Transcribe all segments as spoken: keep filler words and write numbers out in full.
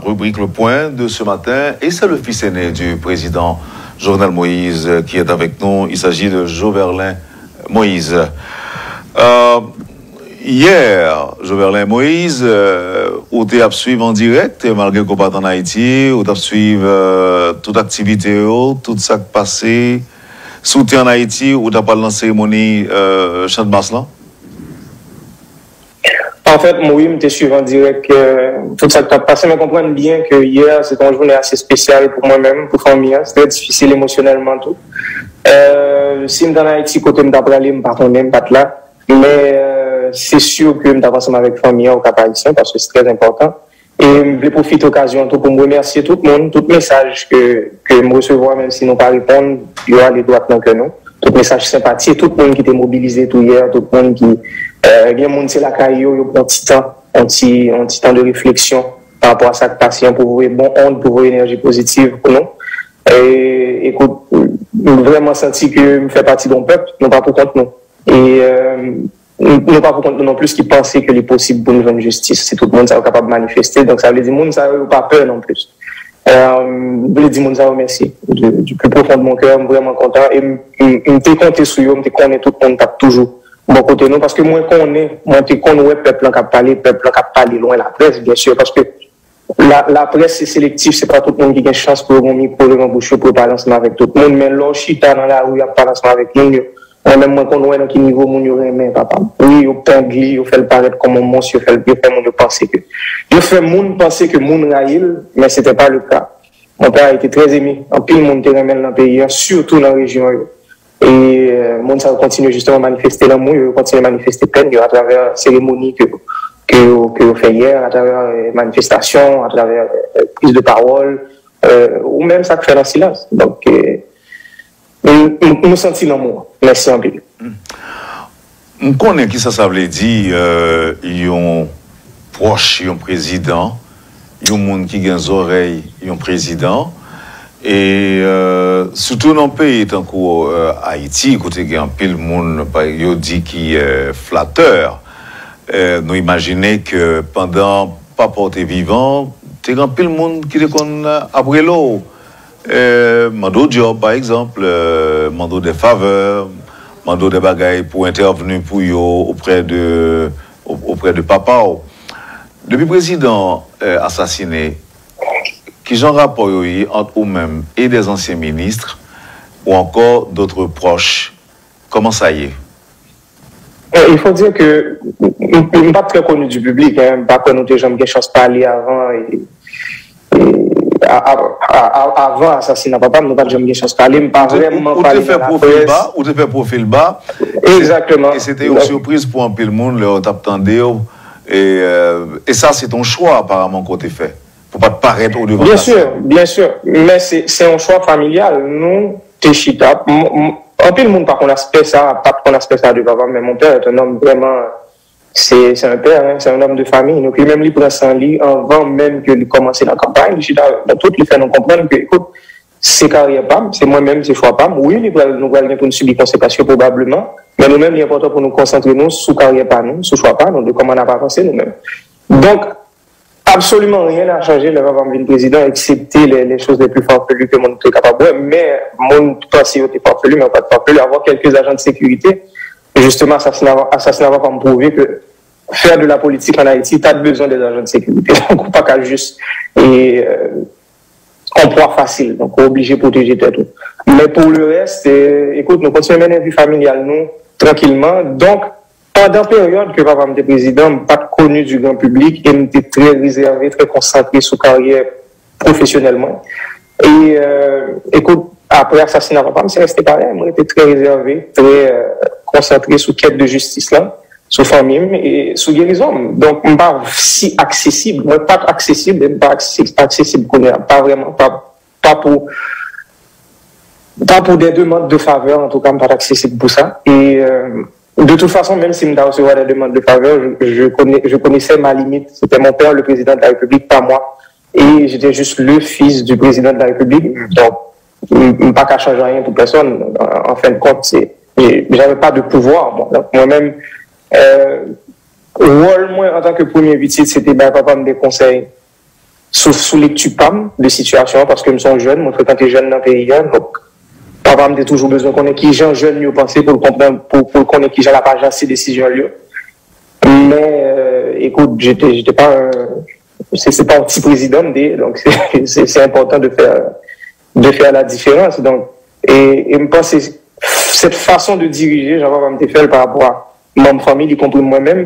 Rubrique Le Point de ce matin, et c'est le fils aîné du président Jovenel Moïse qui est avec nous. Il s'agit de Joverlin Moïse. Euh, yè, Joverlin Moïse, euh, ou te ap swiv an dirèk, malgre ke w pa t an Ayiti, ou t ap swiv euh, tout aktivite yo, tout sa k pase. Si w te an Ayiti, ou t ap al nan seremoni euh, Chandmas lan? Anfèt, wi, m te swiv an dirèk euh, tout sa k t ap pase. Mwen konprann byen ke yè se te yon jounen ase espesyal pou mwen menm, pou fanmi an. Se trè difisil emosyonèlman tou. Euh, si m t an Ayiti, kote m ta prale, m pa konnen, m pa t la. Men euh, se si ke m t ap ansanm avèk fanmi an Okap Ayisyen, paske se trè enpòtan. E m vle pwofite okazyon an tou pou m remèsye tout moun, tout mesaj ke, ke m resevwa, menm si nou pa reponn, yo ale dwat nan kè nou. Tout mesaj senpati, tout moun ki te mobilize tou yè, tout moun ki, euh, gen moun se lakay yo, yo pran ti tan, yon ti, yon ti tan de refleksyon pa rapò a sa k pase an, pou voye bon ond, pou voye enèji pozitiv pou nou. E, ekout, m vrèman santi ke m fè pati de yon pèp, nou pa pou kont nou. E euh, nou pa pou kont nou non plis ki panse ke li posib pou nou jwenn jistis si tout moun sa yo kapab manifeste. Donk sa vle di moun sa yo yo pa pè non plis. Euh, m vle di moun sa yo mèsi du, du plus profond de mon cœur. M vrèman kontan e m, m, m te konte sou yo, m te konnen tout moun t ap toujou bò kote nou paske mwen konnen, mwen te konn wè pèp lan k ap pale, pèp lan k ap pale lwen laprès, byen si, paske la, laprès se selektif, se pa tout moun ki gen chans pou yo gen mikwo devan bouch yo pou yo pale ansanm avèk tout moun, men lè w chita nan lari ap pale ansanm avèk moun yo, mwen menm mwen konn wè nan ki nivo moun yo renmen papa m. Wi, yo peng li, yo fè l parèt kòm yon mons, yo fè, yo fè moun yo panse ke, yo fè moun panse ke moun rayi l, men se te pa le ka. Mon père a été très aimé, anpil moun te renmen l nan peyi an, sitou nan rejyon yo. E euh, moun sa yo kontinye jisteman manifeste lanmou yo, yo kontinye manifeste pèn yo atravè seremoni ke, ke, yo, ke yo fè yè, atravè euh, manifestasyon, atravè euh, priz de pawòl, euh, ou menm sa k fè nan silans. Donk, euh, nou, nou, nou santi lanmou an. Mèsi anpil. M konnen kisa sa vle di euh, yon pwòch yon prezidan, yon moun ki gen zòrèy yon prezidan. E euh, sitou nan peyi tankou euh, Ayiti, kote gen anpil moun yo di ki euh, flatè, euh, nou imajine ke pandan papa w te vivan, te gen anpil moun ki te konn ap rele w, euh, mande w djòb, pa egzanp, euh, mande w de favè, mande w de bagay pou entèvni pou yo oprè de, oprè de papa w. Depi prezidan euh, asasine, kijan rapò yo ye ant ou menm e de zansyen minis ou ankò dotre pwòch? Kòman sa ye? Bon, il faut dire que m pa t trè koni di piblik, hein, m pa kwè nou te janm gen chans pale avan. E, e, a, a, a, a, avan asasina papa m, nou pa t janm gen chans pale. M pa vrèman pale nan laprès. Ou te fè pwofil ba. Egzakteman. E se te yon sipriz pou anpil moun lè yo t ap tande w. E, euh, e sa se te yon chwa aparaman ke w te fè pou pa t parèt odevan. Byen si, byen si. Men se, se yon chwa familyal. Nou te chita. M, m, anpil moun pa konn aspè sa, pa t konn aspè sa de papa m, men mon père est un homme vraiment, c'est, c'est un père, hein, c'est un homme de famille. Donk li menm li pran san li anvan menm ke li kòmanse nan kanpay. Li chita avèk nou tout, li fè nou konprann ke, ekout, se karyè pa m, se mwen menm, se chwa pa m. Wi, li pral, nou pral gen pou n sibi konsekans yo pwobableman, men nou menm, li enpòtan pou nou konsantre nou sou karyè pa nou, sou chwa pa nou, de kòman n ap avanse nou menm. Donk, absoliman rien n'a changé lè papa m vin prezidan, eksepte les, les choses les plus farfelues ke moun te kapab wè, men moun panse yo te farfelu, men yo pa t farfelu. Avoir quelques agents de sécurité, justement, asasina, asasina papa m pwouve ke faire de la politique en Haïti, t'as besoin des agents de sécurité. Donk, ou pa ka jis e, euh, on pwa fasil. Donk, ou oblije pwoteje tèt ou. Men pou le rès, e, ekout, nou kontinye mennen vi familyal nou trankilman. Donk, pandan peryòd ke papa m te prezidan, m pa t koni du gran piblik e m te trè rezève, trè konsantre sou karyè pwofesyonèl mwen. E, euh, ekout, apre asasina papa m, se reste parèy. Mwen rete trè rezève, trè euh, konsantre sou kèt de jistis lan, sou fanmi m e sou gerizon m. Donk, m pa si aksesib. Mwen pa t aksesib e m pa aksesib kounye a. Pa vrèman, pa, pa pou pa pou des demandes de faveur, antouka, m pa t aksesib pou sa. E euh, de toute façon, menm si m ta resevwa des demandes de faveur, je, je, connais, je connaissais ma limite. C'était mon père, le président de la République, pas moi. Et j'étais juste le fils du président de la République. Donc, m pa ka chanje anyen pou pèsonn. En fin de compte, c'est, j'avais pas de pouvoir, moi. Donc, mwen menm, euh, wòl mwen antanke premye pitit, se te bay papa m de konsèy. sou, sou lekti pa m de sitiyasyon an, paske m se yon jèn, mwen frekante jèn nan peyi a, donk papa m te toujou bezwen konnen kijan jèn yo panse pou l konprann, pou, pou l konnen kijan l ap ajanse desizyon l yo. Men, euh, écoute, j'étais, j'étais pas un, c'est, c'est pas un petit président, donk c'est, c'est, c'est important de faire, de faire la différence. Donc, et, et m panse cette façon de diriger, jan papa m te fè l pa rapò a manm fanmi l, y compris mwen menm,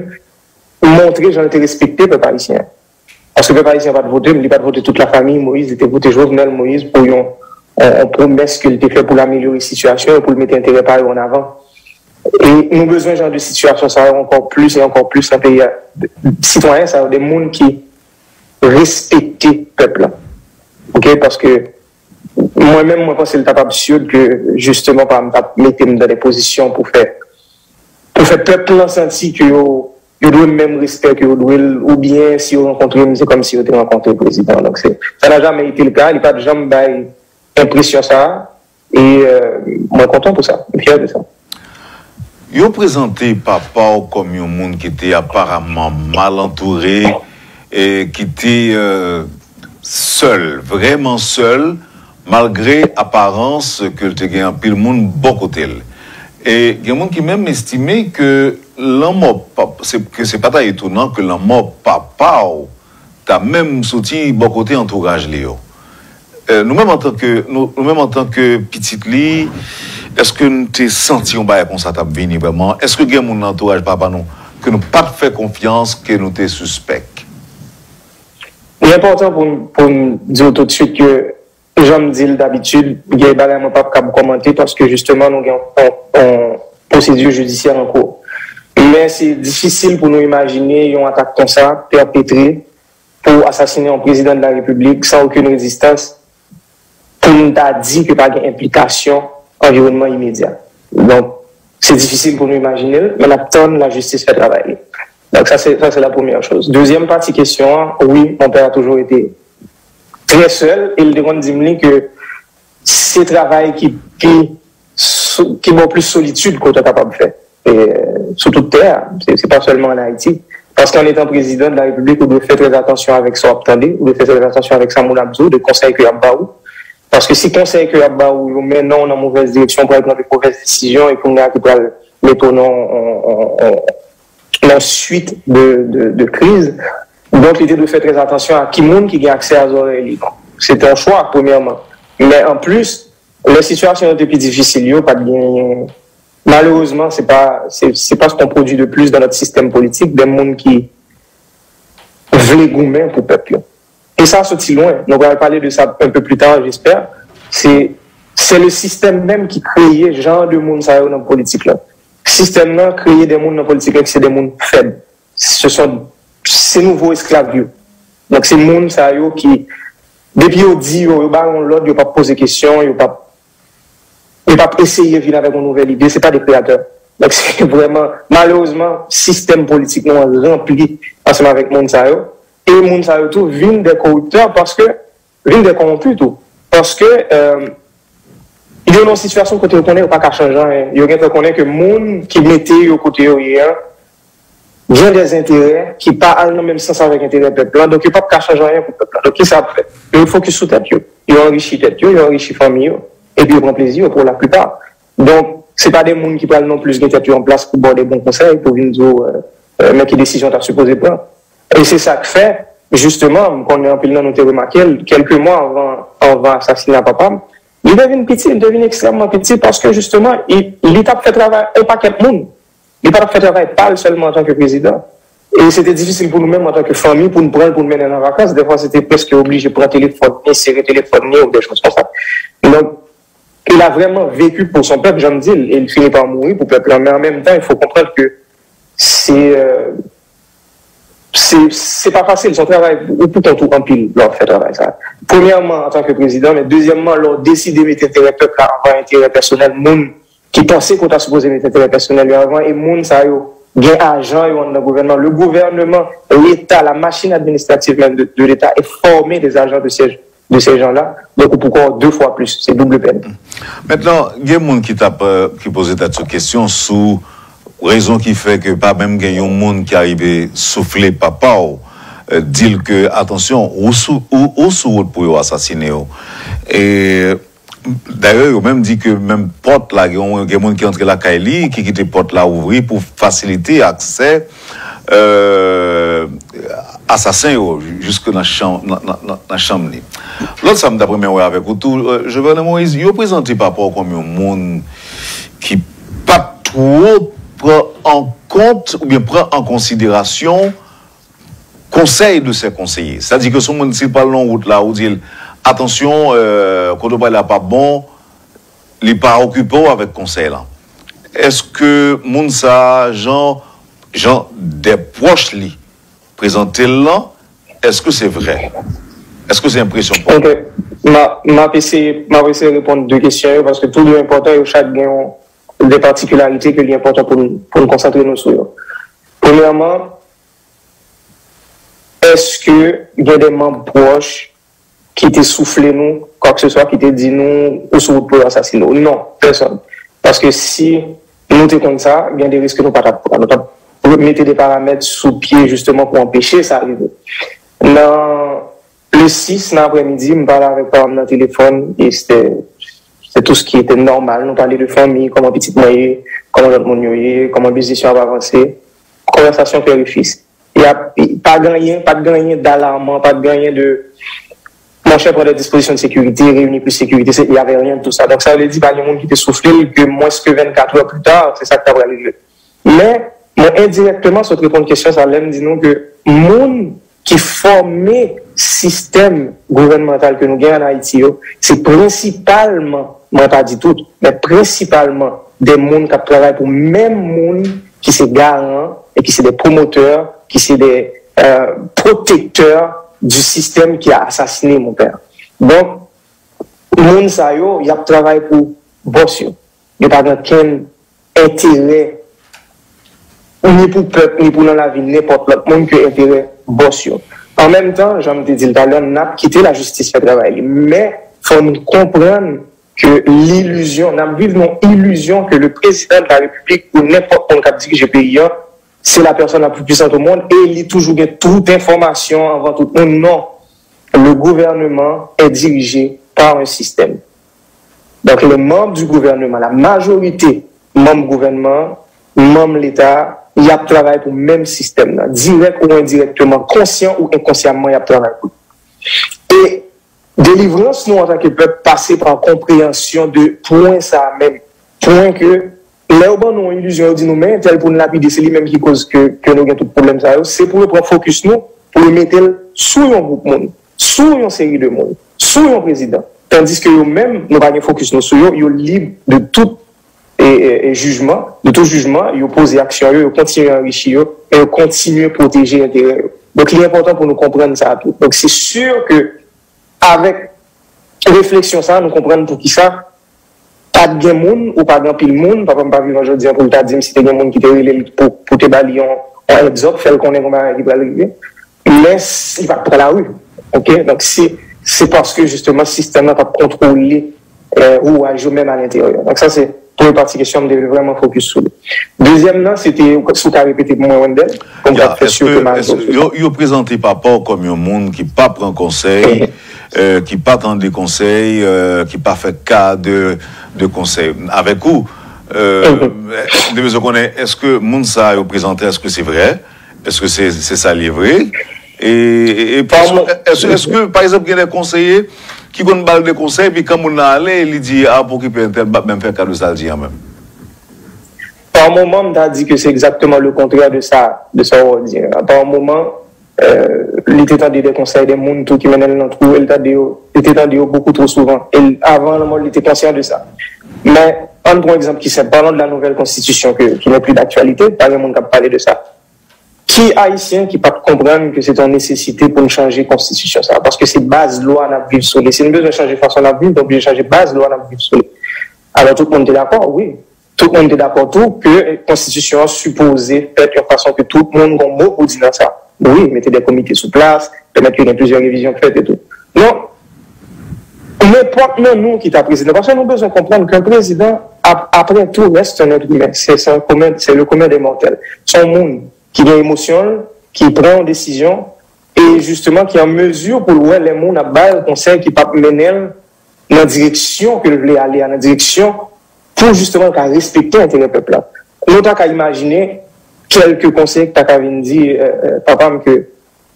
montre jan l te respekte pèp ayisyen. Paske pèp ayisyen pa t vote m, li pa t vote tout lafanmi Moïse, li te vote Jovenel Moïse pou yon, yon, yon pwomès ke l te fè pou l amelyore sitiyasyon yo, pou l mete enterè pa yo an avan. E nou bezwen jan de sitiyasyon sa yo ankò plis e ankò plis nan peyi a. Sitwayen sa yo, de moun ki respekte pèp la. Oke? Paske mwen menm, mwen panse l t ap absid ke, jisteman, pa m t ap mete m nan de pozisyon pou fè, pou fè pèp lan santi ke yo, yo dwe m menm respè ke yo dwe l, oubyen si yo rankontre m, se kòmsi yo te rankontre prezidan. Donk, se, ça n'a jamais été le cas, li pa t janm bay enpresyon sa a, e, euh, mwen kontan pou sa, m fyè de sa. Yo prezante papa w kòm yon moun ki te aparaman mal antoure, e ki te, euh, sèl, vrèman sèl, malgre aparans ke l te gen anpil moun bò kote l. E gen moun ki menm estime ke lanmò pap, se, ke se pa ta etonan ke lanmò papa w ta menm soti bò kote antouraj li yo. Eh, nou menm antanke, nou, nou menm antanke pitit li, èske n te santi yon bagay konsa t ap vini vrèman? Èske gen moun nan antouraj papa nou ke nou pa t fè konfyans, ke nou te sispèk? Li enpòtan pou, pou m di w toutswit ke, jan m di l dabitid, gen bagay mwen p ap kab kòmante paske jisteman nou gen yon, yon pwosedi jidisyè an kou. Men se difisil pou nou imajine yon atak konsa pèpetre pou asasinen yon prezidan de la repiblik san okenn rezistans, pou n ta di ke pa gen enplikasyon anviwònman imedya. Donk, se difisil pou nou imajine l, men n ap tann lajistis fè travay li. Donk, sa se, sa se la première chose. Dezyèm pati kesyon an, wi, mon père a toujours été très seul, e l te konn di m li ke se travay ki pi, ki ba w plis solitid ke w ta kapab fè, e, sou tout tè a, se, se pa sèlman an Ayiti. Paske an etan prezidan de la repiblik, ou dwe fè trè atansyon avèk sa w ap tande, ou dwe fè trè atansyon avèk sa moun ap di w, de konsèy ke y ap ba w. Paske si konsèy ke y ap ba w yo mennen w nan movèz direksyon, ou pral pran de movèz desizyon e kounye a ki pral mete w nan yon, yon, yon, yon swit de, de, de kriz. Donk, li te dwe fè trè atansyon a ki moun ki gen aksè a zòrèy li. Se te yon chwa, premyèman. Men anplis, lè sitiyasyon yo te pi difisil yo, pa t genyen. Malerezman, se pa, se, se pa ce qu'on produit de plus dans notre système politique, de moun ki vle goumen pou pèp yo. E sa soti lwen. Nou pral pale de sa un peu plus tard, j'espère. Se, c'est le système même ki kreye jan de moun sa yo nan politik la. Sistèm nan kreye de moun nan politik la ki se de moun fèb. Ce sont, se nouvo esklav yo. Donk, se moun sa yo ki, depi yo di yo, yo ba yo yon lòd, yo p ap poze kesyon, yo p ap, yo p ap eseye vin avèk yon nouvèl ide, se pa de kreyatè. Donk, se vrèman, malerezman, sistèm politik nou an ranpli ansanm avèk moun sa yo. E moun sa yo tou vin de koriptè paske, vin de kòwonpi tou. Paske, euh, yo nan yon sitiyasyon kote yo konnen yo pa ka chanje anyen. Yo gentan konnen ke moun ki mete yo kote yo ye an, gen de enterè ki pa al nan menm sans avèk enterè pèp lan, donk yo p ap ka chanje anyen pou pèp lan. Donk, ki sa y ap fè? Yo fokis sou tèt yo. Yo anrichi tèt yo, yo anrichi fanmi yo, epi yo pran plezi yo pou laplipa. Donk, se pa de moun ki pral non plis gen tèt yo an plas pou ba w de bon konsèy, pou vin di w, euh, euh, men ki desizyon w ta sipoze pran. E se sa k fè, jisteman, m konnen anpil nan nou te remake l, kèlke mwa anvan, anvan asasina papa m, li te vin piti, li te vin ekstrèmman piti, paske jisteman, li, li t ap fè travay yon pakèt moun. Li pa t ap fè travay pa l sèlman antanke prezidan. E se te difisil pou nou menm antanke fanmi pou n pran l, pou n mennen l an vakans. Dèfwa, se te prèske oblije pran telefòn ni, sere telefòn ni, ou de chòz konsa. Donk, il a vraiment vécu pour son peuple, jan m di l, e l fini pa mouri pou pèp lan. Men an menm tan, il faut comprendre que se, euh, se, se pa fasil, se yon travay ou pou kont ou anpil lè w ap fè travay sa. Premyèman, antanke prezidan, men dezyèmman, lè w deside mete enterè pèp la anvan enterè pèsonèl moun ki panse ke w ta sipoze mete enterè pèsonèl yo anvan, e moun sa yo gen ajan yo anndan gouvènman. Le gouvernement, l'État, la machine administrative même de, de l'État est formée des agents de ces, de ces gens-là. Donk, ou pou kò de fwa plis. Se double pèn. Mentnan, gen moun ki t ap, euh, ki poze tèt yo kesyon sou rezon ki fè ke pa menm gen yon moun ki arive soufle papa w. di l ke, atansyon, ou sou, ou, ou sou wout pou yo asasine w. E, dayè, yo menm di ke menm pòt la, gen, gen moun ki antre lakay li, ki kite pòt la ouvri pou fasilite aksè, euh, asasen yo, jiske nan chanm, nan, nan, nan, nan chanm li. Lòt sa m t ap renmen wè avèk ou tou, euh, Jovenel Moïse, yo prezante papa w kòm yon moun ki pa t twò pran an kont oubyen pran an konsiderasyon konsèy de sè konseye. Sètadi ke si yon moun, si l pral nan wout la, ou di l, atansyon, euh, kote w prale a p ap bon, li pa okipe w avèk konsèy lan. Èske moun sa a, jan, jan dè pwòch li prezante l lan, èske se vrè? Èske se enpresyon pa w? Ok. M a- m ap eseye, m ap eseye reponn de kesyon yo, paske tou de yo enpòtan, yo chak gen yon, de patikilarite ke li enpòtan pou n, pou n konsantre nou sou yo. Premyèman, èske gen de manm pwòch ki te soufle nou, kwa ke se swa, ki te di nou, ou sou wout pou yo asasine w? Non, pèsonn. Paske si nou te konn sa, gen de risk nou pa t ap pran. Nou t ap mete de paramèt sou pye, jisteman, pou anpeche sa rive. Nan le sis nan aprèmidi, m pale avèk papa m nan telefòn, e se te, se tout ce qui était normal. Nou pale de fanmi, kòman pitit mwen ye, kòman lòt moun yo ye, kòman biznis yo ap avanse. Konvèsasyon pè e fis. Y ap, pa gen anyen, pa t gen anyen d'alarman, pa t gen anyen de, monchè, pran de dispozisyon de sekirite, reyini plis sekirite, se, y avait rien de tout ça. Donk, sa vle di, pa gen moun ki te soufle l ke mwens ke vennkat è pli ta, se sa k t ap rive. Men, mwen endirèkteman sot reponn kesyon sa lè m di nou ke moun ki fòme sistèm gouvènmantal ke nou gen ann Ayiti yo, se prensipalman, mwen pa di tout, men prensipalman de moun k ap travay pou menm moun ki se garan e ki se de pwomotè, ki se de euh, pwotektè du système ki a asasine mon père. Donk, moun sa yo, y ap travay pou bòs yo. Yo pa gen kenn enterè ni pou pèp, ni pou nan lavi nenpòt lòt moun ke enterè bòs yo. An menm tan, jan m te di l talè, n ap kite lajistis fè travay li. Men, fò nou konprann ke lilizyon, n ap viv nan ilizyon ke le président de la République ou nenpòt moun k ap dirije peyi a, c'est la personne la plus puissante au monde et li toujou gen tout enfòmasyon anvan tout moun. Non. Le gouvernement est dirigé par un système. Donc, les membres du gouvernement, la majorité membres gouvernement, membres Leta, y ap travay pou menm sistèm nan, dirèk ou endirèkteman, konsyan ou enkonsyamman, y ap travay pou li. E delivrans nou antanke pèp pase pa konpreyansyon de pwen sa a menm. Pwen ke lè yo ban nou yon ilizyon, yo di nou men entèl pou n lapide, se li menm ki koz ke, ke nou gen tout pwoblèm sa yo, se pou yo pran fokis nou, pou yo mete l sou yon gwoup moun, sou yon seri de moun, sou yon prezidan. Tandiske yo menm, nou pa gen fokis nou sou yo, yo lib de tout e, e, e jijman, de tout jijman, yo poze aksyon yo, yo kontinye anrichi yo, e yo kontinye pwoteje enterè yo. Donk, li enpòtan pou nou konprann sa tou. Donk, se si ke avèk refleksyon sa, nou konprann poukisa pa t gen moun, ou pa gen anpil moun, papa m pa vivan jodi a pou l ta di m si te gen moun ki te rele l pou, pou te ba li yon, yon egzòp, fè l konnen gen yon bagay ki pral rive. Men, li pa t pran lari. Ok? Donk, se, se paske, jisteman, sistèm nan p ap kontwole eh, wouraj yo menm alenteryè. Donk sa se premye pati kesyon m te vle vrèman fokis sou li. Dezyèm nan, se te, si w ka repete pou mwen, Wendell, pou m ka fè si ke m al sou. Yo, yo prezante papa w kòm yon moun ki pa pran konsèy, eh, ki pa tande konsèy, eh, ki pa fè ka de, de konsèy. Avèk ou, eh, m te bezwen konnen, èske moun sa yo prezante, èske se vrè? Èske se, se sa l ye vre? E, e, e, èske, èske, èske, pa egzanp, gen de konseye ki konn ba l de konsèy, epi kan moun nan ale, li di, a, pa okipe entèl, m p ap menm fè ka de sa l di an menm? Par moman, m ta di ke se egzakteman le kontrè de sa, de sa w di an. Par moman, euh, li te tande de konsèy de moun tou ki mennen l nan twou, e l tande yo, li te tande yo beaucoup trop souvent. E l, avan lanmò l, li te konsyan de sa. Men, ann pran yon egzanp ki senp. Parlons de la nouvelle constitution que, qui n'est plus d'actualité. Pa gen moun k ap pale de sa. Ki Ayisyen ki p ap konprann ke se te yon nesesite pou n chanje konstitisyon sa a? Paske se baz lwa n ap viv sou li. Si n bezwen chanje fason n ap viv, nou oblije chanje baz lwa n ap viv sou li. Alò, tout moun te dakò, wi. Tout moun te dakò tou ke konstitisyon an sipoze fèt yon fason ke tout moun gen yon mo pou di nan sa. Wi, mete de komite sou plas, pèmèt ke gen plizyè revizyon k fèt e tou. Non, nenpòt nan nou ki ta prezidan, paske nou bezwen konprann ke yon prezidan, ap, apre tou, reste un être humain. Se, se un commun, c'est le commun des mortels. Se yon moun ki gen emosyon l, ki pran yon desizyon, e jisteman ki an mezi pou l wè lè moun ap ba l konsèy ki p ap mennen l nan direksyon ke l vle ale a, nan direksyon pou jisteman l ka respekte enterè pèp la. Nou ta ka imajine kèlke konsèy ki ta ka vin di, euh, euh, papa m ke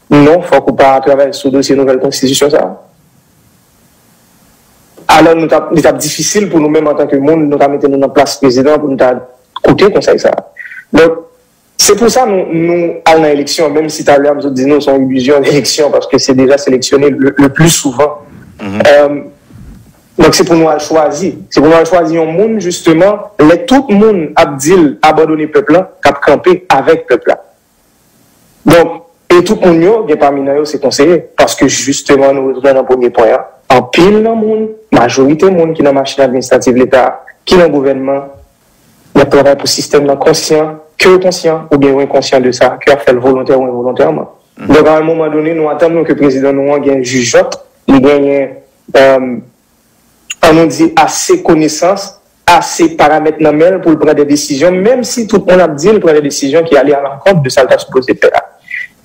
non, fòk ou pa travay sou dosye nouvèl konstitisyon sa a. Alò, nou t ap, li t ap difisil pou nou menm antanke moun, nou ta mete nou nan plas prezidan pou nou ta koute konsèy sa a. Donk, se pou sa nou, nou al nan eleksyon, menm si talè a m sot di nou se yon ilizyon eleksyon, paske se deja seleksyone le, le pli souvan. Euh, donk, se pou nou al chwazi. Se pou nou al chwazi yon moun, jisteman, lè tout moun ap di l abandone pèp la, k ap kanpe avèk pèp la. Donk, e tout moun yo, gen pami nan yo se konseye, paske jisteman nou retounen nan premye pwen an. Anpil nan moun, majorite moun ki nan machin administrativ Leta, ki nan gouvènman, y ap travay pou sistèm nan konsyan, ke yo konsyan oubyen yo enkonsyan de sa, ke y ap fè l volontè ou envolontèman. Donk, a yon moman done, nou atann nou ke prezidan nou an gen jijòt, li genyen, euh, ann nou di, ase konesans, ase paramèt nan men l pou l pran de desizyon, menm si tout moun ap di l pran de desizyon ki ale alankont de sa l ta sipoze fè a.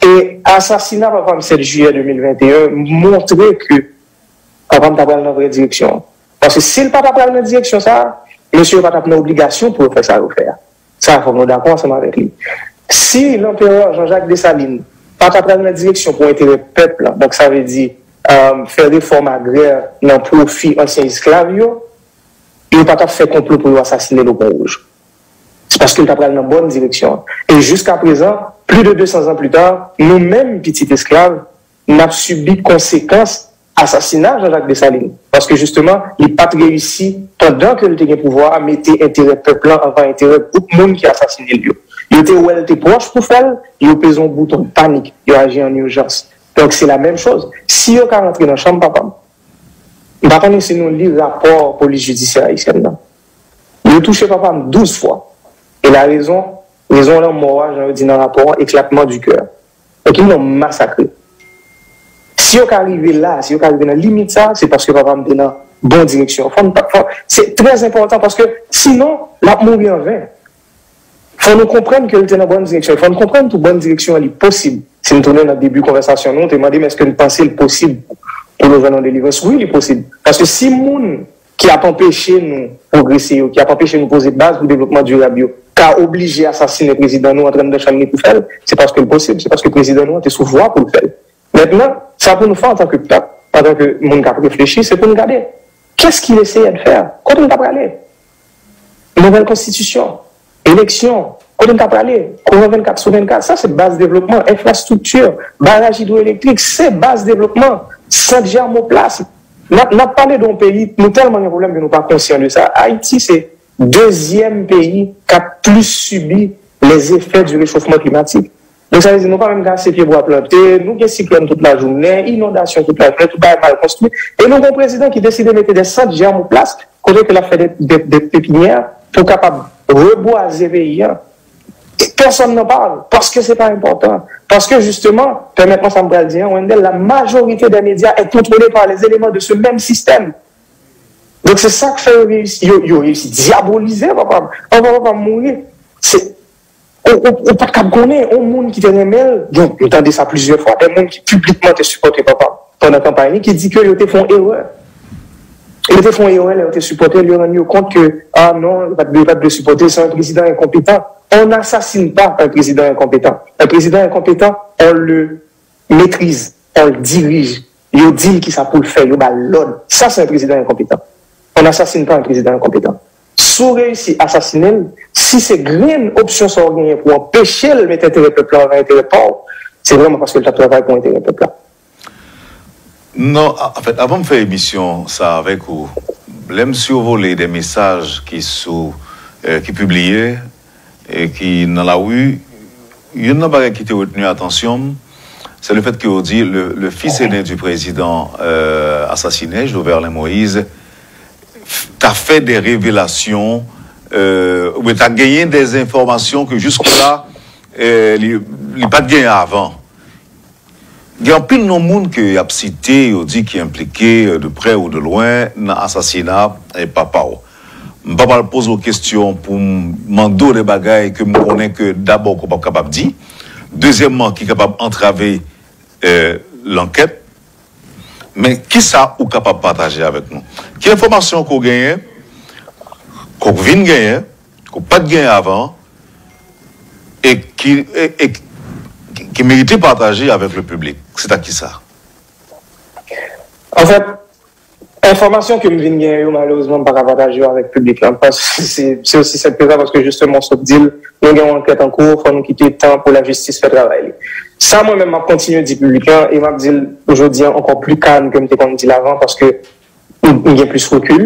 E asasina papa m sèt jiyè de mil venteyen montre ke papa m ta pral nan vrè direksyon an. Paske si l pa ta pral nan direksyon sa a, mesye yo pa t ap nan obligasyon pou yo fè sa yo fè a. Sa, fòk nou dakò ansanm avèk li. Si Lanperè Jean-Jacques Dessalines pa ta pral nan direksyon pou enterè pèp la, donk sa vle di, euh, fè refòm agrè nan pwofi ansyen esklav yo, yo pa t ap fè konplo pou yo asasinen l o Pon Wouj. Se paske l ta pral nan bòn direksyon an. E jiskaprezan, plis de de san zan pli ta, nou menm pitit esklav, n ap sibi konsekans asasina Jean-Jacques Dessalines. Paske jisteman, li pa t reyisi, pandan ke l te gen pouvwa a, mete enterè pèp lan anvan enterè gwoup moun ki asasine l yo. Yo te wè l te pwòch pou fè l, yo peze yon bouton panik, yo aji an ijans. Donk, se la menm choz. Si yo ka rantre nan chanm papa m, m pa konnen si nou li rapò polis jidisyè ayisyèn nan. Yo touche papa m douz fwa. E la rezon, rezon lanmò a, jan yo di nan rapò an, éclatement du cœur. Donk, yon nonm masakre. Si yo ka rive la, si yo ka rive nan limit sa, se paske papa m te nan bon direksyon. Fò n pa, fò, se trè enpòtan paske sinon, l ap mouri anven. Fò nou konprann ke l te nan bòn direksyon. Fò n konprann tou bòn direksyon an li posib. Si n tounen nan debi konvèsasyon nou, ou te mande m èske n panse l posib pou nou jwenn yon delivrans. Wi, li posib. Paske si moun ki ap anpeche nou pwogrese yo, ki ap anpeche nou poze baz pou devlopman dirab yo, ka oblije asasinen prezidan nou antre anndan chanm li pou fè l, se paske l posib, se paske prezidan nou an te sou vwa pou l fè l. Mentnan, sa pou nou fè antanke pèp, antanke moun k ap reflechi, se pou n gade, qu'est-ce qu'il essayait de faire? Kote n ta prale? Nouvèl konstitisyon, eleksyon, kote n ta prale? Kouran vennkat sou vennkat, sa se baz devlopman, enfrastrikti, baraj idwoelektrik, se baz devlopman, sant Germoplas. N ap, n ap pale de yon peyi, nou tèlman gen pwoblèm ke nou pa konsyan de sa. Ayiti se dezyèm peyi k ap plis sibi les effets du réchauffement climatique. Donk, sa vle di, nou pa menm gen ase pyebwa plante, nou gen siklòn tout lajounen, inondasyon tout lajounen, tout bagay mal konstwi. E nou gen yon prezidan ki deside mete de sant Germoplas, kote ke l ap fè de, de, de pepinyè pou kapab rebwaze peyi a. E pèsonn n'en parle, paske se pa enpòtan. Paske, jisteman, pèmèt mwen sa m pral di an, Wendell, la majorité des médias est contrôlée par les éléments de ce même système. Donk, se sa k fè yo reyisi, yo, yo reyisi dyabolize papa m. Anvan papa m mouri, se, ou, ou, ou pa t kab konnen, yon moun ki te renmen l, donk, m tande sa plizyè fwa, de moun ki piblikman te sipòte papa m pandan kanpay li, ki di ke yo te fè yon erè. Yo te fè yon erè lè yo te sipòte l, yo rann yo kont ke, ah non, yo pa t, yo pa t dwe sipòte, se yon prezidan enkonpetan. On n'assassine pas un président incompétent. Un président incompétent, on le méprise, on le dirige. Yo di l kisa pou l fè, yo ba l lòd. Sa se yon prezidan enkonpetan. On n'assassine pas un président incompétent. Si w reyisi asasinen l, si se grenn opsyon sa w genyen pou anpeche l mete enterè pèp la anvan enterè pa w, se vrèman paske l t ap travay pou enterè pèp la. Non, a- anfèt, avan m fè emisyon sa avèk ou, lè m sivole de mesaj ki sou, euh, ki pibliye, e ki nan lari, youn nan bagay ki te retni atansyon m, se le fèt ke yo di le, le fils aîné du président euh, assassiné, Joverlin Moïse, ta fè de revelasyon, euh, oubyen ta genyen de enfòmasyon ke jiskola euh, li, li pa t genyen avan. Gen anpil non moun ke y ap site, yo di ki enplike, euh, de prè ou de lwen, nan asasina, euh, papa w. M pa pral poze w kesyon pou m mande w de bagay ke m konnen ke dabò ke w p ap kapab di. Dezyèmman, ki kapab antrave eh, lankèt. Men kisa ou kapab pataje avèk nou? Ki enfòmasyon ke w genyen, ke w vin genyen, ke w pa t genyen avan, e ki, e, e ki, ki merite pataje avèk le piblik? Se ta kisa? Anfèt, enfòmasyon ke m vin genyen yo, malerezman, m pa ka pataje yo avèk piblik la. Paske se se osi senp ke sa, paske jisteman, w sot di l, nou gen yon ankèt an kou, fò nou kite tan pou lajistis fè travay li. Sa mwen menm, m ap kontinye di piblik la, e m ap di l jodi a ankò pli kalm ke m te konn di l avan, paske m m gen plis rekil,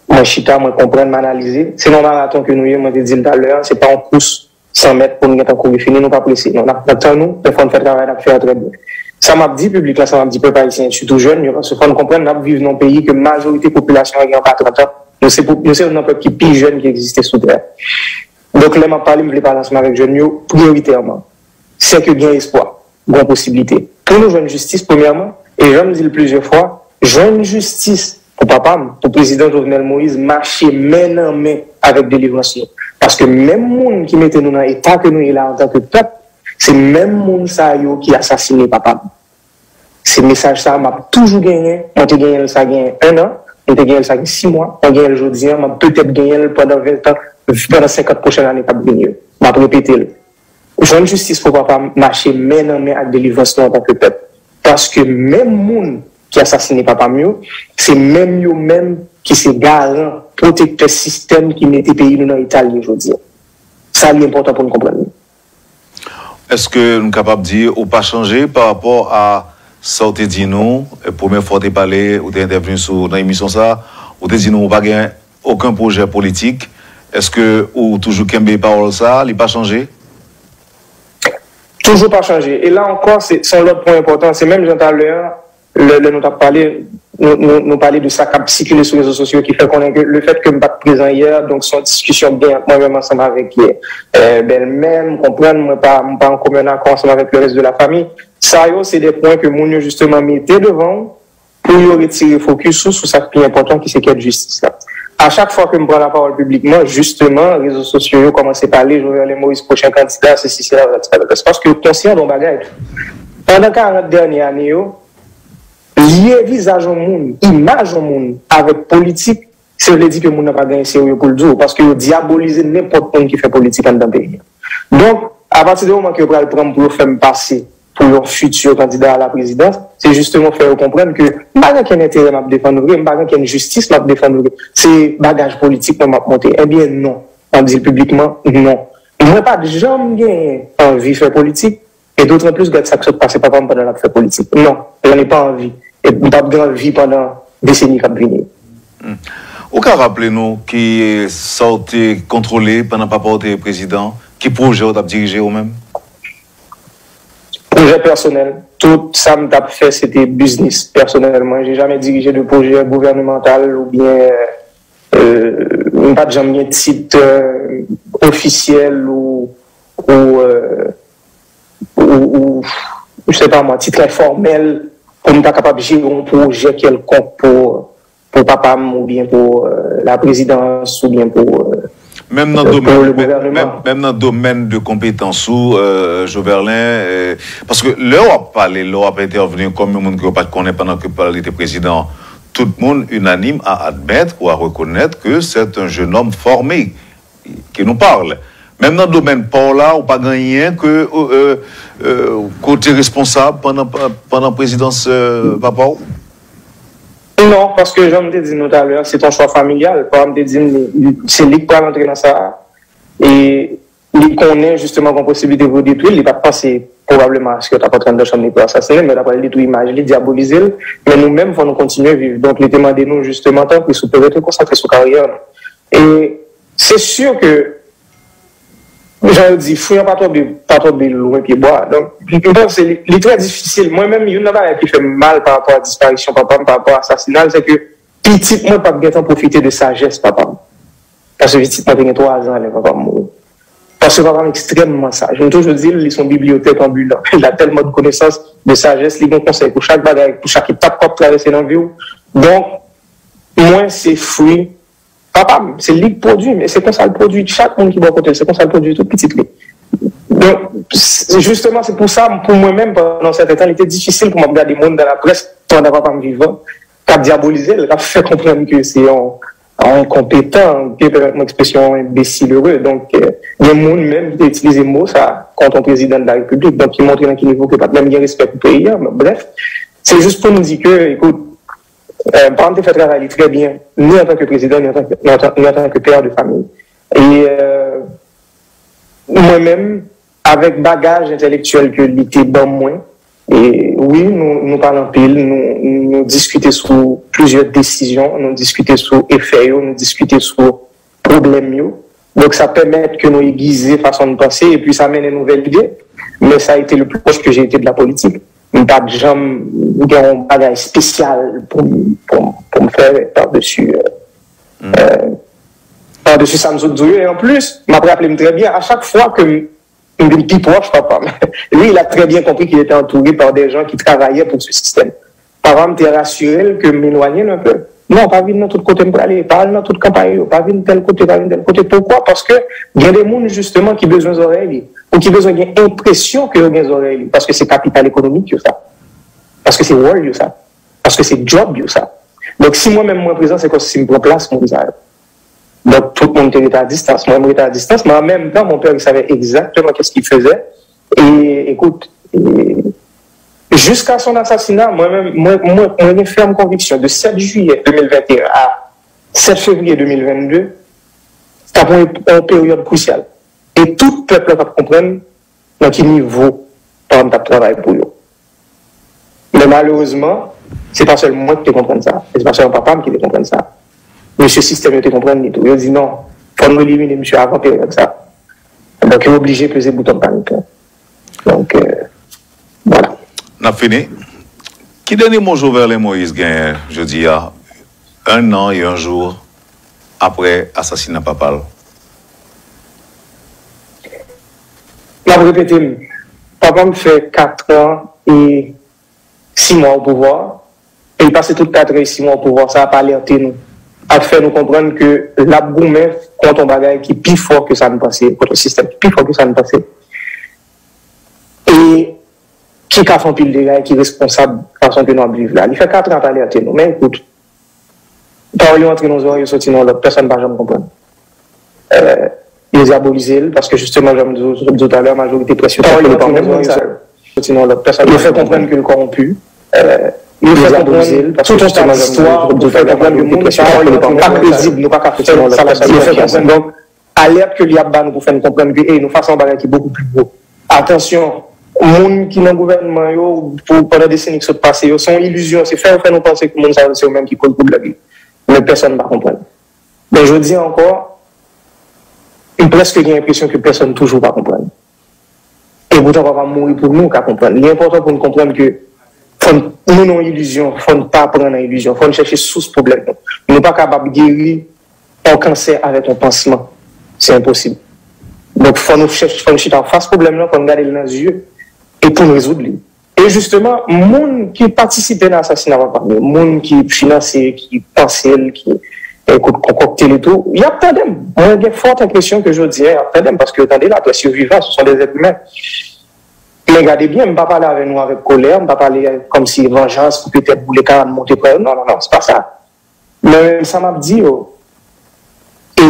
mwen chita, mwen konprann, m analize. Se nan maraton ke nou ye, mwen te di l talè a, se pa yon kous san mèt pou n gentan kouri fini, nou pa prese. Non, n ap pran tan nou, men fò n fè travay n ap fè a trè byen. Sa m ap di piblik la, sa m ap di pèp ayisyen, sitou jèn yo, paske fò n konprann n ap viv nan yon peyi ke majorite popilasyon an gen anba trant an. Nou se, nou se youn nan pèp ki pi jèn ki egziste sou tè a. Donk, lè m ap pale, m vle pale ansanm avèk jèn yo priyoritèman. Se ke gen espwa, gen posiblite. Pou nou jwenn jistis, premyèman, e jan m di l plizyè fwa, jwenn jistis pou papa m, pou prezidan Jovenel Moïse, mache men nan men avèk delivrans nou. Paske menm moun ki mete nou nan eta ke nou ye la antanke pèp, se menm moun sa yo ki asasine papa m. Se mesaj sa a m ap toujou genyen. Mwen te genyen l sa gen en an, mwen te genyen l sa gen sis mwa, mwen genyen l jodi a, m ap petèt genyen l pandan ven tan, pandan senkant pwochèn ane k ap vini yo. M ap repete l. Jwenn jistis pou papa m mache men nan men ak delivrans nou antanke pèp. Paske menm moun ki asasine papa m yo, se menm yo menm ki se garan, pwotektè sistèm ki mete peyi nou nan eta l ye jodi a. Sa li enpòtan pou n konprann li. Èske n kapab di ou pa chanje pa rapò a sa w te di nou, e, premyè fwa w te pale, ou te entèvni sou, nan emisyon sa a, ou te di nou ou pa gen okenn pwojè politik? Èske ou toujou kenbe pawòl sa a, li pa chanje? Toujou pa chanje. E la ankò, se se yon lòt pwen enpòtan. Se menm jan talè a, lè, lè nou t ap pale, nou, nou, nou pale de sa k ap sikile sou rezo sosyo ki fè konnen ke lefèt ke m pa t prezan yè, donk se yon diskisyon k gen ant mwen menm ansanm avèk eh, bèlmè m, konprann, mwen pa, m pa an komen akò ansanm avèk le rès de la fami. Sa yo, se de pwen ke moun yo jisteman mete devan w pou yo retire fokis ou sou sa k pi enpòtan ki se kèt jistis la. A chak fwa ke m pran lapawòl piblikman, jisteman, rezo sosyo yo kòmanse pale, Jovenel Moïse pwochen kandida, sesi, sela, patati patata. Se paske yo konsyan de yon bagay tou. Pandan karant dènye ane yo, lye vizaj yon moun, imaj yon moun avèk politik, se vle di ke moun nan pa gen serye pou l di w, paske yo dyabolize nenpòt moun ki fè politik anndan peyi a. Donk, apati de moman ke yo pral pran m pou yo fè m pase pou yon fiti kandida a la prezidans, se jisteman fè yo konprann ke m pa gen okenn enterè m ap defann vre, m pa gen okenn jistis m ap defann vre. Se bagaj politik mwen m ap monte. Ebyen non, m ap di l piblikman, non. Mwen pa t janm genyen anvi fè politik, e dotan plis gad sa k sot pase papa m pandan l ap fè politik. Non, je n'ai pas envie. E m p ap gen anvi pandan deseni k ap vini yo. Ou ka raple nou ki sa w te kontwole pandan papa w te prezidan? Ki pwojè w t ap dirije ou menm? Pwojè pèsonèl. Tout sa m t ap fè, se te biznis pèsonèl mwen. J'ai jamais dirigé de projet gouvernemental oubyen euh, m pa t janm gen tit euh, ofisyèl ou, ou, euh, ou, ou je sais pas moi, tit enfòmèl pou m ta kapab jere yon pwojè kèlkonk pou, pou papa m oubyen pou euh, la présidence oubyen pou euh, Menm nan domèn, menm, menm nan domèn de konpetans ou, euh, Joverlin, euh, paske lè w ap pale, lè w ap entèvni kòm yon moun ke yo pa t konnen pandan ke l te prezidan, tout moun unanime à admettre ou à reconnaître que c'est un jeune homme formé, que nous parle. Menm nan domèn pa w la, ou pa gen anyen ke, euh, euh, ke w te responsab pandan, pandan prezidans euh, papa w? Non, paske jan m te di nou talè, se yon chwa familyal. Papa m te di m, se li k pral antre nan sa a. E li konnen jisteman gen posiblite pou yo detwi l, li pa t panse pwobableman aske yo t ap antre anndan chanm li pou yo asasinen l, men yo t ap pral detwi imaj li, dyabolize l. Men nou menm, fò nou kontinye viv. Donk, li te mande nou jisteman, tanpri, si w te rete konsantre sou karyè nou. E se si ke, jan yo di, fwi an pa tonbe, pa tonbe lwen pye bwa. Donk, m panse li, li trè difisil. Mwen menm, youn nan bagay ki fè m mal pa rapò a disparisyon papa m, pa rapò a asasina l, se ke pitit mwen p ap gentan pwofite de sajès papa m. Paske pitit mwen te gen twa zan lè papa m mouri. Paske papa m ekstrèmman saj. M toujou di l, li se yon bibliyotèk anbilan. Il a tellement de connaissances, de sagesse, li gen konsèy pou chak bagay, pou chak etap w ap travèse nan vi w. Donk, mwen se fwi papa m, se li k pwodui m, e se konsa l pwodui chak moun ki bò kote l, se konsa l pwodui tout pitit li. Donk, s- jisteman, se pou sa, pou mwen menm, pandan sèten tan, li te difisil pou m ap gade moun nan laprès, pandan papa m vivan, k ap dyabolize l, k ap fè konprann ke se yon, yon enkonpetan, ke pèmèt mwen ekspresyon, yon enbesil ere. Donk, euh, gen moun menm ki te itilize mo sa kont yon prezidan de la repiblik, donk ki montre nan ki nivo ke pa t menm gen respè pou peyi a. Brèf, se jis pou m di ke, ekout, euh, papa m te fè travay li trè byen, ni antanke prezidan, ni antanke, ni antan- ni antanke pè de famiy. E euh, mwen menm, avèk bagaj entèlektyèl ke li te ban mwen, e wi, nou, nou pale anpil, nou, nou diskite sou plizyè desizyon, nou diskite sou efè yo, nou diskite sou pwoblèm yo. Donk, sa pèmèt ke nou egize fason n panse, epi sa mennen nouvèl ide. Men sa a été le plus proche que j'ai été de la politique. M pa t janm gen yon bagay espesyal pou m, pou m, pou m fè padesi, euh, euh, padesi sa m sot di w yo. E anplis, m ap raple m trè byen, a chak fwa ke m, m vin pi pwòch papa m, lui, il a très bien compris qu'il était entouré par des gens qui travaillaient pour ce système. Papa m te rasire l ke m elwanye l un peu. Non, pa vin nan tout kote m prale, pa al nan tout kanpay yo, pa vin tèl kote, pa vin tèl kote. Poukwa? Paske gen de moun, jisteman, ki bezwen zòrèy li, ou ki bezwen gen enpresyon ke yo gen zòrèy li, paske se kapital ekonomik yo sa, paske se wòl yo sa, paske se djòb yo sa. Donk, si mwen menm mwen prezan, se kòmsi m pran plas moun sa yo. Donk, tout moun te rete a distans, mwen m rete a distans, men an menm tan, mon père, il savait exactement qu'est-ce qu'il faisait. E, ekout, e, jiska son asasina, mwen menm, mwen, mwen, mwen gen fèm konviksyon, de sèt jiyè de mil venteyen a sèt fevriye de mil vennde, t ap yon, yon peryòd krisyal. E tout pèp la t ap konprann nan ki nivo papa m t ap travay pou yo. Men malerezman, se pa sèl mwen ki te konprann sa. E se pa sèlman papa m ki te konprann sa. Mesye sistèm yo te konprann li tou. Yo di non, fò nou elimine misye avan peryòd sa. Donk, yo oblije peze bouton panik lan. Donk, euh, vwala. N ap fini. Ki dènye mo Joverlein Moïse genyen jodi a, un an et un jour apre asasina papa l? M ap repete m, papa m fè kat an e sis mwa o pouvwa, e l pase tout kat an e sis mwa o pouvwa, sa ap alète nou, ap fè nou konprann ke l ap goumen kont yon bagay ki pi fò ke sa n panse, kont yon sistèm ki pi fò ke sa n panse, e ki ka fè anpil dega e ki responsab fason ke nou ap viv la. Li fè kat an ap alète nou, men ekout, pawòl yo antre nan zòrèy, yo soti nan lòt, pèsonn pa janm konprann. Euh, yo dyabolize l, paske jisteman, jan m di w, di w talè, majorite près yo te kole pa moun sa yo. Yo fè konprann ke l kòwonpi. Euh, yo fè konprann tout yon tas distwa pou fè konprann ke moun sa yo pa kredib, nou pa ka fè sa l ap di yo fè konprann. Donk, alèt ke li ap ba nou pou fè n konprann ke, ey, nou fas a yon bagay ki bokou pli gwo. Atansyon, moun ki nan gouvènman yo, pou, pandan deseni ki sot pase yo, se yon ilizyon, se fè yo fè nou panse ke moun sa yo se yo menm ki koz pwoblèm yo. Men pèsonn pa konprann. Men jodi a ankò, m prèske gen enpresyon ke pèsonn toujou pa konprann. E poutan, papa m mouri pou nou ka konprann. Li enpòtan pou n konprann ke fò n, nou nan yon ilizyon, fò n pa pran nan ilizyon, fò n chèche sous pwoblèm nou. Nou pa kapab geri yon kansè avèk yon pansman. Se enposib. Donk, fò nou chèche, fò n chita anfas pwoblèm nan, fò n gade l nan zye, e pou n rezoud li. E jisteman, moun ki patisipe nan asasina papa m yo, moun ki finanse, ki panse l, ki, eh, konkòkte l e tou, y ap tande m. Mwen gen fòt enpresyon ke jodi a, y ap tande m, paske yo tande laprès, yo vivan, ce sont des êtres humains. Men gade byen, m pa pale avè nou avèk kolè, m pa pale kòmsi vanjans pou petèt boule karann monte pran yo. Non, non, non, se pa sa. Men sa m ap di yo, e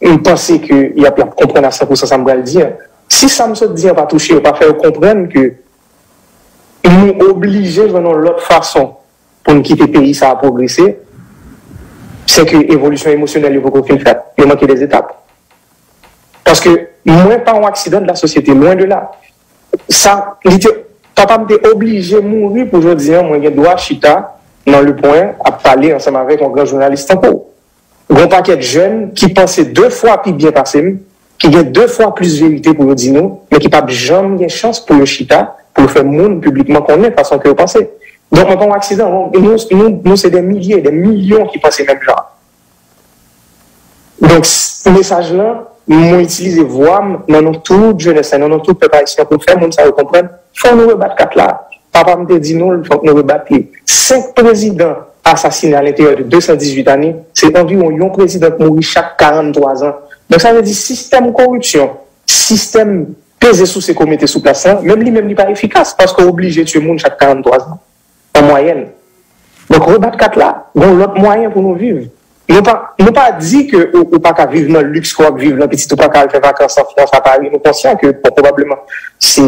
m panse ke y ap, y ap konprann a san pou san sa m pral di a. Si sa m sot di a pa touche yo, pa fè yo konprann ke nou oblije jwenn yon lòt fason pou n kite peyi sa a pwogrese, se ke evolisyon emosyonèl yo poko fin fèt. Yo manke dèzetap. Paske mwen pa yon aksidan de la sosyete, lwen de la. Sa, li te, papa m te oblije mouri pou jodi a, mwen gen dwa chita nan Le Point ap pale ansanm avèk yon gran jounalis tankou w. Gen yon pakèt jèn ki panse de fwa pi byen pase m, ki gen de fwa plis verite pou yo di nou, men ki p ap janm gen chans pou yo chita, pou yo fè moun piblikman konnen fason ke yo panse. Donk, mwen pa yon aksidan, nou, nou, nou se de milye, de milyon ki panse menm jan. Donk, s- mesaj lan, mwen itilize vwa m nan non tout jenès la, nan non tout pèp ayisyen pou m fè moun sa yo konprann, fò nou rebat kat la. Papa m te di nou l, fòk nou rebat li. Senk prezidan asasine a lentèryè de de san dizuit ane, se anviwon yon prezidan k mouri chak karant twa zan. Donk, sa vle di sistèm koripsyon, sistèm peze sou se ke w mete sou plas lan, menm li menm li pa efikas, paske w oblije tiye moun chak karannntwa zan, an mwayèn. Donk, rebat kat la, gen yon lòt mwayen pou nou viv. Nou pa, nou pa di ke ou, ou pa ka viv nan liks ke w ap viv lan, pitit ou pa ka al fè vakans an Frans, a Pari. Nou konsyan ke, bon, pwobableman, se,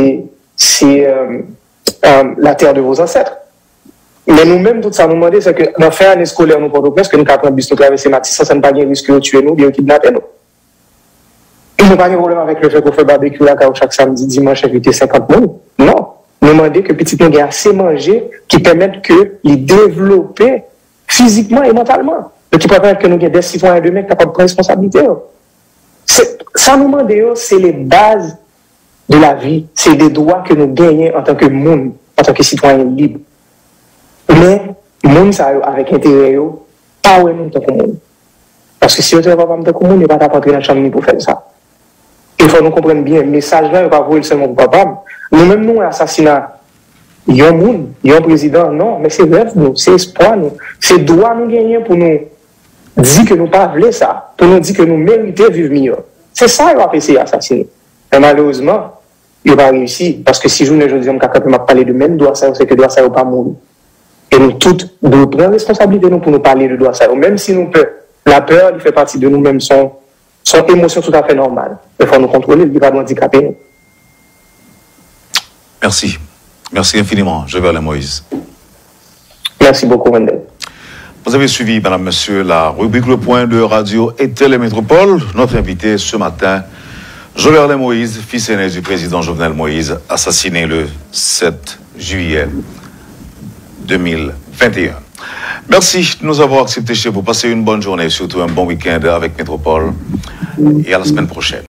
se, euh, euh, la terre de vos ancêtres. Men nou menm, tout sa nou mande, se ke nan fen ane eskolè nou Pòtoprens, ke nou ka pran bis, nou travèse Matisan, san n pa gen risk ke yo tiye nou, oubyen yo kidnape nou. Nou pa gen pwoblèm avèk lefètke w fè babekyou lakay ou chak samdi, dimanch, envite senkant moun. Non. Nou mande ke pitit nou gen ase manje ki pèmèt ke li devlope fizikman e mantalman. Donk, ki pral pèmèt ke nou gen de sitwayen demen ki kapab pran responsablite yo. Se, sa nou mande yo, se le baz de la vi, se de dwa ke nou genyen antanke moun, antanke sitwayen lib. Men, moun sa yo, avèk enterè yo, pa wè nou tankou moun. Paske si yo te wè papa m tankou moun, yo pa t ap antre nan chanm ni pou fè l sa. E fò nou konprann byen, mesaj la, yo pa voye l sèlman pou papa m. Nou menm, nou wè asasina yon moun, yon prezidan, non, men se rèv nou, se espwa nou, se dwa nou genyen pou nou di ke nou pa vle sa, pou nou di ke nou merite viv miyò. Se sa yo ap eseye asasinen. Men malerezman, yo pa reyisi, paske si jounen jodi a m ka kanpe m ap pale de menm dwa sa yo, se ke dwa sa yo pa mouri. E nou tout dwe pran responsablite nou pou nou pale de dwa sa yo. Menm si nou pè, lapè, li fè pati de nou menm, se yon, se yon emosyon toutafè nòmal. Men fò nou kontwole l, li pa dwe andikape nou. Merci. Merci infiniment, Joverlin Moïse. Merci beaucoup, Wendell. Vous avez suivi, mesdames, messieurs, la rubrique Le Point de Radio et Télé Métropole. Notre invité ce matin, Joverlin Moïse, fils aîné du président Jovenel Moïse, assassiné le sept juillet deux mille vingt et un. Merci de nous avoir acceptés chez vous. Passez une bonne journée et surtout un bon week-end avec Métropole. Et à la semaine prochaine.